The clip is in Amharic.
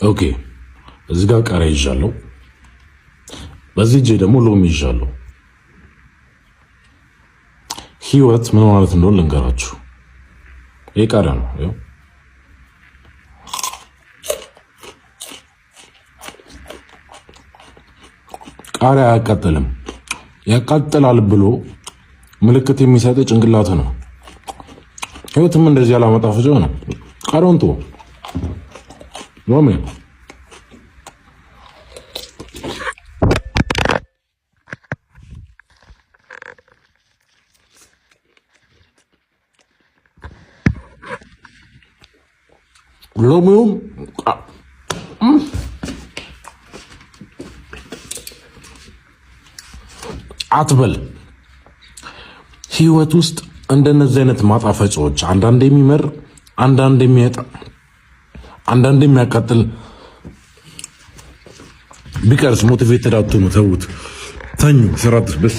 Okay፣ እዚህ ጋር ቃሪያ ይዣለሁ፣ በዚህ እጄ ደግሞ ሎሚ ይዣለሁ። ህይወት ምን ማለት እንደሆነ ልንገራችሁ። ይህ ቃሪያ ነው። ቃሪያ አያቃጥልም። ያቃጥላል ብሎ ምልክት የሚሰጥ ጭንቅላት ነው። ህይወትም እንደዚህ ያላመጣፈጫ ነው። ቃሪያውን ተወው። ሎሚ ሎሚውም አትበል። ህይወት ውስጥ እንደነዚህ አይነት ማጣፈጫዎች አንዳንድ የሚመር፣ አንዳንድ የሚያጣ፣ አንዳንድ የሚያቃጥል ቢቀርስ motivated አትሆኑ። ተዉት፣ ተኙ። ስራት በስ